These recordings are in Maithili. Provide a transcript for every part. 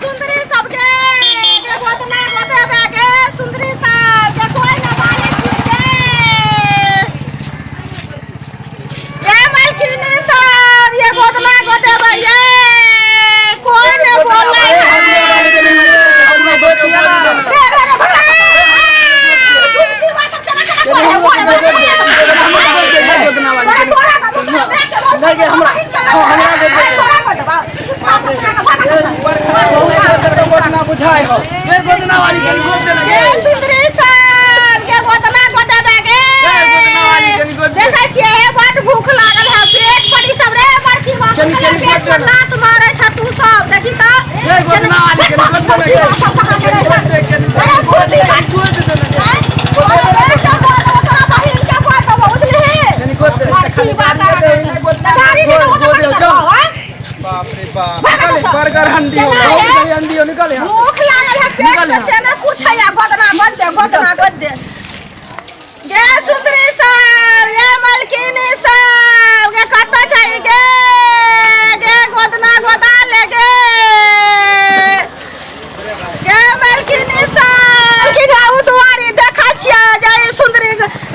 सुंदरी सबके गे गोदना गोदेबे गे सुंदरी सब गे कोई न बाले छी गे ये मालकिनी सब ये गोदना गोदेबे ये कोई न बोले रे रे रे भगा बुझाए हो ये गोदना वाली के गोद देना ये सुंदरी सब के गोदना गोदेबे गे गोदना वाली कनी गोद दे। देखै छियै हे बड भूख लागल है पेट पर ई सब रे बड़की बात कनी कनी पेट गोद पर देना। लात मारै छ तू सब देखी त ये गोदना वाली कनी गोद देना बड़की बात सब कहाँ गेलै गोद दे कनी अरे गोद दे गोद गोद देना हैं? तोरा बेटा के गोद देबो, तोरा बहिन के गोद देबो, बुझलिही? कनी गोद दे बड़की बात गाड़ी दे नहीं गोद गाड़ी दे देबो, गोद दे तो चल हैं? बाप रे बाप भाग निकल सब। बर्गर हंडी हो केना है? बर्गर हंडी हो निकल यहाँ भूख लागल है पेट निकल में यहाँ। से ना कुछ है गोदना गोद दे गोदना गोद दे गे सुंदरी सब ये मलकिनी सब गे कतऽ छै गे गे गोदना गोदा ले गे गे मलकिनी सब मलकिनी आउ दुआरी देखै छियै जे ई सुंदरी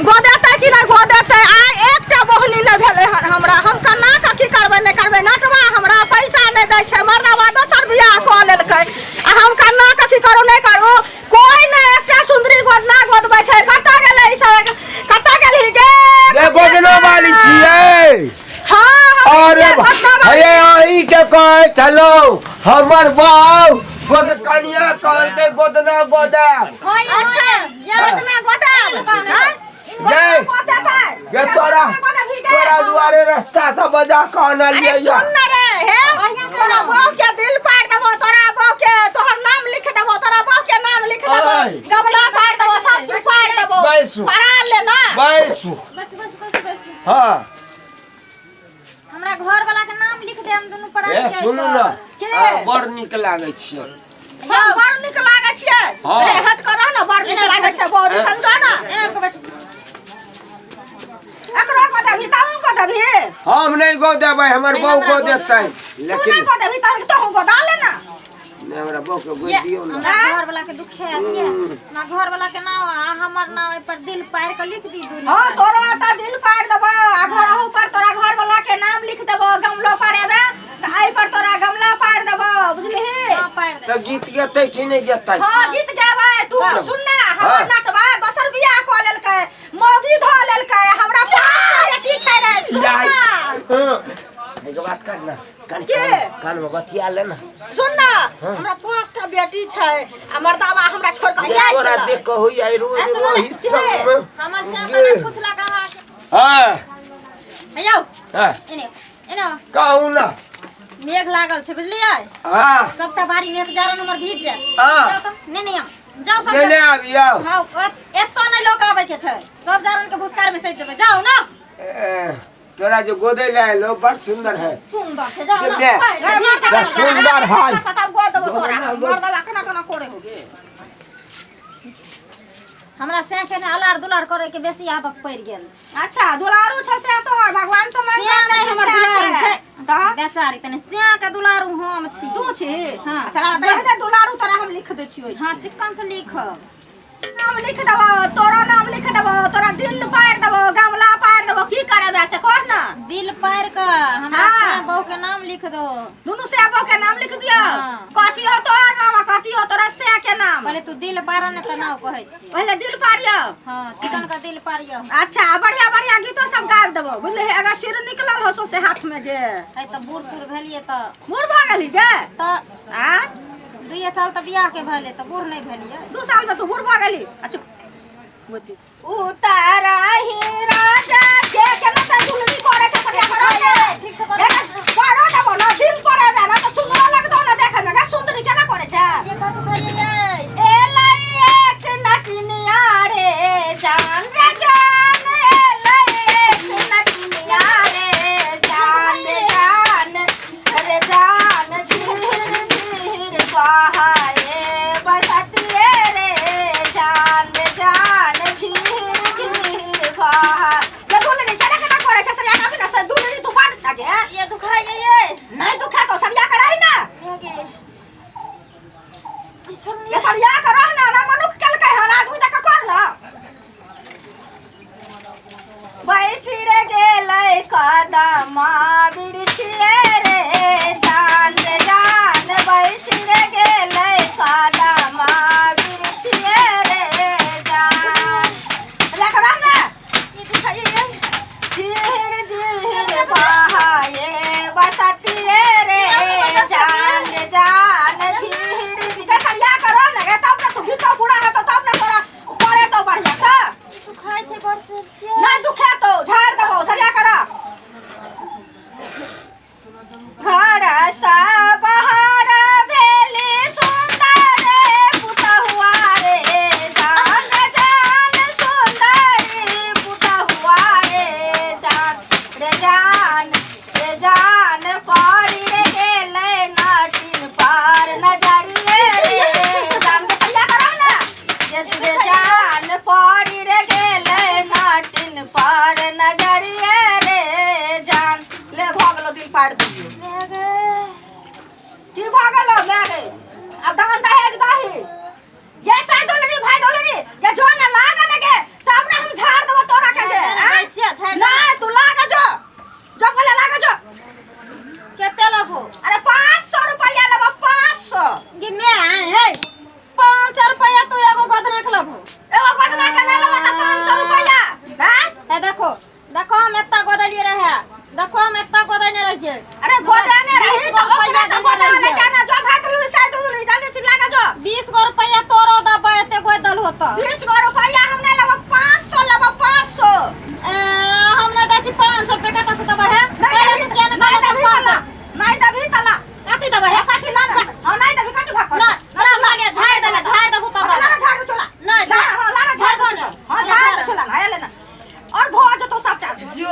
गोदेतै कि नहि गोदेतै आइ एकटा बोहनी नहि भेलै हन हमरा हम केना कऽ की करबै नहि करबै नटवा हमरा पैसा नहि दै छै मरदावा दोसर बियाह कऽ लेलकै आ हम केना कऽ की करू नहि करू कोई नहि एकटा सुंदरी गोदना गोदबै छै कतऽ गेलै ई सब कतऽ गेलही गे ये गोदना वाली छियै हँ हम अरे छियै गोदना वाली। हे अही के कहै छलौ हमर बाप गोद कनिया कहलकै गोदना गोदा अच्छा गोदना गोदाब हँ? गै गोदेतै। गे तोरा तोरा दुआरे रास्ता से बजा के अरे आनलियै सुन न रे हे तोरा बहू के दिल पाड़ देबो तोरा बहू के तोहर नाम लिख देबो तोरा बहू के नाम लिख देबो अय। गमला पाड़ देबो सब चीज पाड़ देबो बैसू। पड़ा ले ना बैसू बस बस बस बस हाँ हमरा घर वाला के नाम लिख दे हम दुनू पढ़ा ए सुनू न के? आ, बड़ नीक लागै छियै हम बड़ नीक लागै छियै हाँ। अरे हट कर रह न बड़ नीक लागै छै बहुत समझो न एकरो को देबही तहूँ को देबही हम नहि गो देबै हमर बहू गो देतै तू लेकिन नहि को देबही तहन तहूँ गोदा ले ना नहि हमरा बहू के गोद दियौ ने हमरा घर वाला के दुखे आती है हमरा घर वाला के नाम आ हमर नाम एहि पर दिल पार के लिख दी दुनू हाँ तोरो तऽ दिल पाड़ देबो आ घरहु पर तोरा घर वाला के नाम लिख देबो गमलो पर एबे तऽ एहि पर तोरा गमला पाड़ देबो बुझलिही हाँ पार दे तऽ गीत गेतै कि नहि गेतै हाँ गीत गेबै तू सुन ना हमर हाँ। नटवा दोसर बियाह कऽ लेलकै मौगी धऽ लेलकै हमरा पाँच टा बेटी छै रे सुन जाय। ना हाँ। एगो बात कर ना कान के? कान में बतिया ले ना सुन ना हमरा पाँच टा बेटी छै आ मर्दावा हमरा छोड़ कऽ ये भागि तोरा गेलै। देख के होई आई रोज सुनो रोज के? संग में हमर से गे। पूछला कहाँ के हाँ हे यौ हाँ एने एने कहू ना मेघ लागल छै बुझलियै हाँ सबटा बारी मेघ जारन हमर भीज जायत हाँ। जाउ तऽ नहि नहि आउ। जाउ सब लेने आबियौ हँ एतऽ नहि लोक आबै के छै सब जारन के भुसकार में सैत देबै जाउ ना ए, तोरा जो गोदे ले आएलो बड़ सुंदर है सुंदर छै जाउ ना ले। ए, मर्दावा बड़ सुंदर है सताब गोद देबो तोरा मर्दावा केना केना करे होगे हमरा से के ने अलार दुलार करे के बेसी आदत पड़ि गेल छै अच्छा दुलारू छै से तोहर भगवान से मांग सिया नहि हमर दुलारू छै तऽ बेचारी तने सिया के दुलारू हम छी तू छी हाँ। अच्छा तऽ एहने दुलारू तोरा हम लिख दै छियौ हाँ चिक्कन से लिखब नाम लिख देबो तोरो नाम लिख देबो तोरा दिल पारि देबो गमला पारि देबो की करबे से कह ना दिल पारि के हमरा हाँ। सिया बहू के नाम लिख दो दुनू से बहू के नाम लिख दियो हाँ। कथी हो तोहर नाम आ कथी हो तोरा से के नाम पहले तू दिल पार ने तऽ नाम कहै छी पहले दिल पारियो हाँ चिकन का दिल पारियो अच्छा बढ़िया बढ़िया गीतो सब गाबि देबो बुझलिही अगर सिर निकलल हो सौंसे हाथ में गे है तऽ बूढ़ सूढ़ भेलियै तऽ बूढ़ भऽ गेली गे तऽ आ दुइए साल तऽ बियाह के भेलै तऽ बूढ़ नहि भेलियै 2 साल में तू बूढ़ भऽ गेली अच्छा उतारा ही राजा के केना से दुलनी करे छै सरिया करो ने ठीक से करो। करो देबो ना दिल पड़े बे ना तो सुंदर लगतो ना देखे में गे सुंदरी केना करे छै ये कथु करियै एलै एक नटनिया रे जान रे जान एलै एक नटनिया रे जान रे जान रे जान झीर झीर बहाए बसतिए रे जान रे जान झीर झीर बहा गे दुलनी केना केना करे छै सरिया काफी ना से दुलनी तू बांट छा गे ये दुखाइयै ये नहीं दुखा तो सरिया के रही ना सरिया के रह ना ना मनुख केलकै हन आदमी जकाँ कर ना। बैसी रे गेलै कदमा बिरछिए रे जान रे जान, बैसी रे गेलै कदमा बिरछिए रे जान। सरिया के रह ना। ई दुखाइए। झिहिर झिहिर बहाए बसतिए रे जान रे जान, झिहिर झिहिर। सरिया के रह ना गे, तब ना तू गीतो पूरा हेतौ तब ना तोरा पड़े तो बढ़िया से। दुखाइ छै बड़ तेज से। नहीं दुखे तो झाड़ देबो, सरिया कर। घर सा बाहर भेली सुंदर पुतहुआ रे जान जान, सुंदरी पुतहुआ रे जान रे जान रे जान, पड़ी रे गेलै नाटिन पार नजरिए रे जान। के सरिया करब ना जे रे जान, पड़ी रे गेलै नाटिन पार नजरिए रे जान। ले भऽ गेलौ, दिल पाड़ि दियौ। की भऽ गेलौ माय गे? आब दान दहेज दही ये साइ दोलरी भाई दोलरी ये जो ना लाग ने गे तब ना हम झाड़ देबो तोरा के गे। दै छियै, झाड़ि देबो। नहीं तू लाग जो, जो पहले लाग जो। कते लेबहो? अरे 500 रुपया लेबो, 500। गे my हे, 500 रुपया तू एगो गोदना के लेबहो? एगो गोदना के नहीं लेबो त 500 रुपया। हैं? हे देखो देखो, हम एत्ता गोदलिए रहे, देखो हम एत्ता गोदने रहिए। अरे गोदने रही 20 तो गो ओकरा से रुपया गोदा देने लेके रहिए। ना जो भाई दुलरी साइ दुलरी जल्दी से लाग जो। 20 गो रुपया तोरो देबै एते गोदल होता। 20 गो रुपया हम नहीं लेबो, 500 लेबो, 500। ए, हम नहि दै छी 500 रुपया, कतऽ से देबै हे? नहीं पहिले देबही, तू किया नहि नहीं देलहो देबही 500? तला, नहीं देबही तला। कथी देबै हे? कथी ला ना? हाँ, नहीं देबही, कथी भाग कर? नहि, तोरा लागे झाड़ि देबै, झाड़ि देबू तब। ला ना झाड़ दे चला। नहि, झाड़, हाँ, ला ना झाड़ दे झाड़बो चला। नहि। हाँ, झाड़ दे चला, ला, ले ना। और भऽ जेतौ सबटा। जो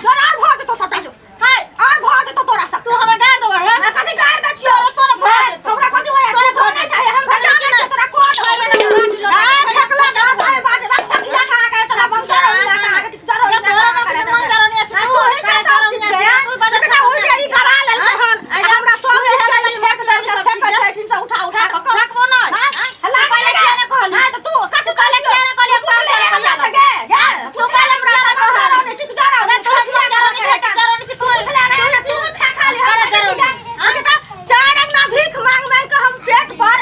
तोरा और भऽ जेतौ सबटा जो। हाय, और भऽ जेतौ तोरा सब। तू हमरा गारि देबै हे? ना कथी गारि दै छियौ? तोरा भऽ जेतौ। हमरा कथी होया? तोरा तू भऽ जानै जेतौ। छही, हम तऽ जानै छियौ तोरा कोन तोरा बाटी लऽ आ, फेकला दे, दाइ बाटी, बात फकिया कहाँ करे तोरा बंसर होनिया कहाँ करे, जर होनिया तोरा कहाँ करे। मंजर होनिया छै, आ, तू तू ही छै तोरा सब चीज होनिया के। छै, तू बड़ा देखा, उल्टे ई करा लेलकै हन। आ, आ, हमरा सब तू चीज हे के फेक देलकै, फेकै छै एहिठिन से उठा उठा कऽ। फेकबो नहि। हाँ? हल्ला तू करे कहले किया नहि कहली? हाँ, तऽ तू कथी कहले कहलियौ? किया नहि कहलियौ? तू पुछले रे हमरा से गे, गे? तू पुछले कहले हमरा किया से, नहि कहली? जरा नहि, ठीक जरा अरे नहि, तू फकिया जरा कहाँ नहि, करे ठीक जरा नहि, तू पुछले रे, तू छे खाली तोरा हमरा जरा कथी गे? हाँ? अरे तऽ चार अंगना भीख मांग मांग के हम पेट पर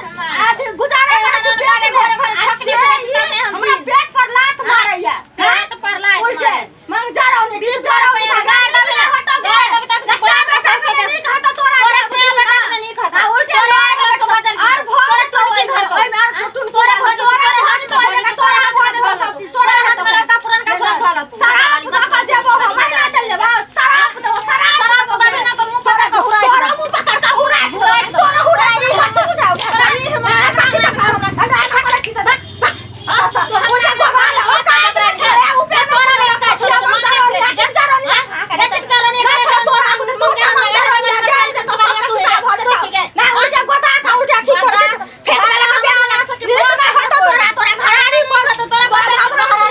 आधे गुजारा करै छी पेट घरे में। घरे आ छकनी से भेल ई तने हम हमरा दिन। पेट पर लात मारैया। पेट पर लात उल्टे मारै। मांग जरा नहि, 20 जरा नहि, रुपया गारि गारि देबही देबही ने हटो गे। गारि देबही तखने से तोरा बेटा पैसा के देब। नीक हटो तोरा तोरा गे, से बेटा के नीक हटो। आ उल्टे तोरा मार घर तो बदल और गेल। भर तोरा तो टोकी धर दो। ओहिमे और टुटुन तोरा भऽ जेतौ, तोरा तोरा हाथ हाथ में में तोरा तोरा हाथ में हाथ सब चीज तोरा तोरा हाथ हाथ में लड़का पुरनका सब धऽ लेतौ। शराब दऽ कऽ जेबो हम महीना चल जेबो, शराब देबो, शराब शराब देबो। देबे ना तऽ मुँह पकड़ कऽ हुराइ तोरा देबो। मुँह पकड़ कऽ हुराइ देबो। हुराइ देबो। तोरा हुराइ देबो। कथी बुझाउ? आ, कथी लऽ कऽ? आ, ना करै छी तऽ धक, धक। आ, सब उल्टे गोगा ले, ओ कात रे छै, ए, उपे तोरा नहि लड़का छै, छौ, कथिया माने बंजर छै। होनिया, जर होनिया। हाँ? एतेक जर होनिया, ना छोड़ तोरा आगू, तू छौ ना जर होनिया, जान जेतौ, सब के सुता भऽ जेतौ। ना उल्टे गोदा कऽ उल्टे अथी कर देतौ। फेंक देलक पेट में। नीक नहि हेतौ तोरा, तोरा घरारी पर तोरा तोरा घरारी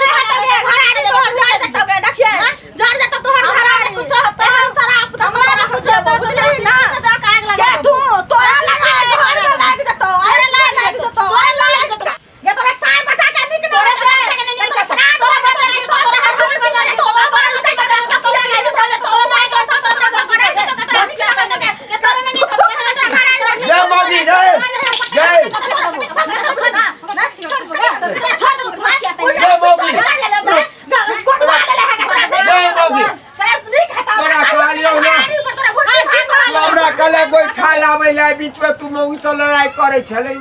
नहि हेतौ गे, घरारी तोहर जर जेतौ गे, देखिए, जर जेतौ तोहर घरारी। कुछो हेतौ। एहन शराब दऽ हमरा तोरा कुछो देबौ, हेतौ, बुझलिही ना? जा कऽ आगि लगा गे देबौ। तू तोरा लगा घर में लागि जेतौ, अरे लागि जेतौ, अरे लागि जेतौ। गे तोरा साय बटा के नीक नहि तोरा हेतौ साय गे। बटा के नीक गे तोरा हेतौ। श्राद्ध तोरा भऽ जेतौ, बदल सब तोरा तोरा हाथ घर बदल में जेतौ, तोरा ओकर बदल जेतौ, तोरा तोरा माय जेतौ, के तोरा माय के सब तोरा घर जेतौ, तोरा नीक नहि हेतौ गे। तोरा नहि नीक हेतौ, जय मौगी जय जय जय मौगी। जय मौगी। तोरा कहलियौ ना। तू हमरा कहले गोइठा लाबै लए, बीच में तू मौगी से लड़ाई करै छलै।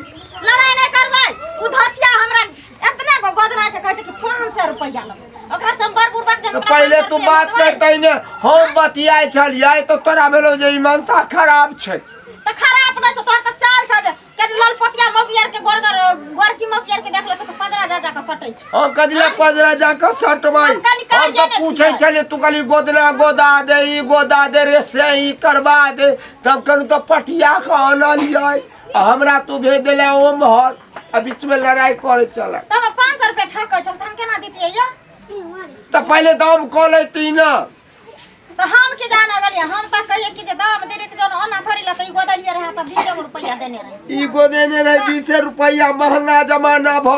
लड़ाई नहि करबै। उ धचिया हमरा एतना गो गोदना के कहै छै कि 500 रुपैआ लेबै। ओकरा से हम बड़ बुड़बक जे तऽ हमरा पहिले 500 तू रुपैआ बात लेबै। करतै ने, हम बतियाइ छलियै तऽ तोरा भेलौ जे ई मनसा खराब छै। तऽ खराब नहि छौ, तोहर तऽ चाल छौ जे के ललपतिया मौगी आर के गोरगर गोरकी मौगी आर के देखलो छौ तऽ पदरा जा जा कऽ सटै छै। हम कथी लए पजरा जा कऽ सटबै? हम कनि हम काजे तऽ ने पूछै छियै। छलियै, तू कहली गोदना गोदा दे, ई गोदा दे रे, से ई करबा दे, तब कहलहुँ तऽ पटिया कऽ अनलियै आ हमरा तू भेज देले ओम्हर आ बीच में लड़ाई करै चल। तब 500 रुपैआ ठकै छल तऽ हम केना दितियै यौ? तऽ पहिले दाम कऽ लैती ने। तऽ हम की जाना गेलियै हम तऽ कहियै कि जे दाम देने के जौन ओना थोड़ी लतै ई गोदलियै रहै तऽ 20 गो रुपैआ देने रहै ई गोदेने रहे 20 रुपया महंगा जमाना भ।